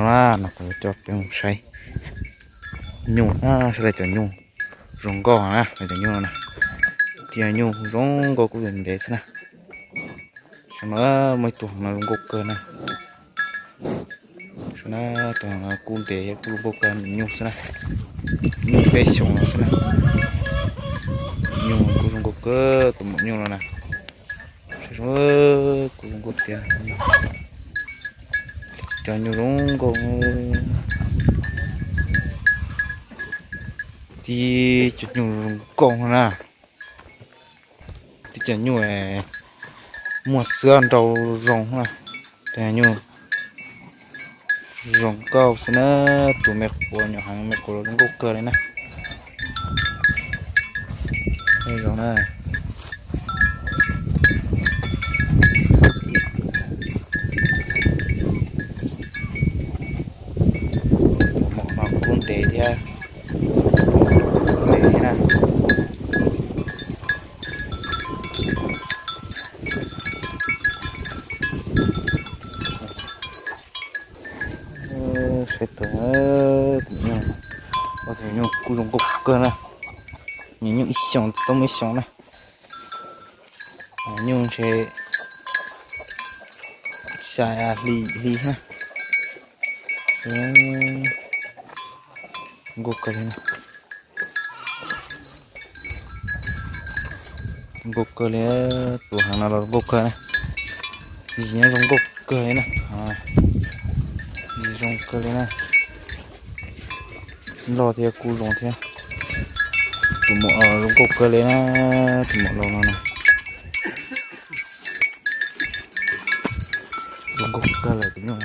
No na, no kuv coj peb mus saib nyuj na, saib lawv cov nyuj zoo nkauj na, lawv cov nyuj no na. Tias nyuj zoo nkauj kub ntev xwb na. Saib no, muaj ib tug no zoo nkauj kawg na. Saib na, tus no kub ntev thiab kub zoo nkauj kawg, nyuj xwb na. Nyuj peb xyoos no xwb na. Nyuj kub zoo nkauj kawg, tus maum nyuj no na. Saib zoo, kub zoo nkauj tiag. Cov nyuj zoo nkauj. Tib cov nyuj zoo nkauj na. Tib cov nyuj muaj xwb nrau zoo na. Cov nyuj zoo nkauj xwb na. Tus me quav nyuam heev, me quav los zoo nkauj kawg li na. Zoo na. Tus maum no kub ntev thiab, kub ntev thiab na. Saib tus, tus nyuj, tus nyuj kub zoo nkauj kawg na. Nyuj ib xyoos tsis tau muaj ib xyoos na. Nyuj ntshe xya hli hli na. Nkauj kawg li na. Nkauj kawg li, tus heev no los nkauj kawg na. Yim nyob zoo nkauj kawg li na. Yim zoo kawg li na. Loj thiab kub zoo thiab. Tus maum zoo nkauj kawg li na. Tus maum laus no na. Zoo nkauj kawg lawm tus nyuj.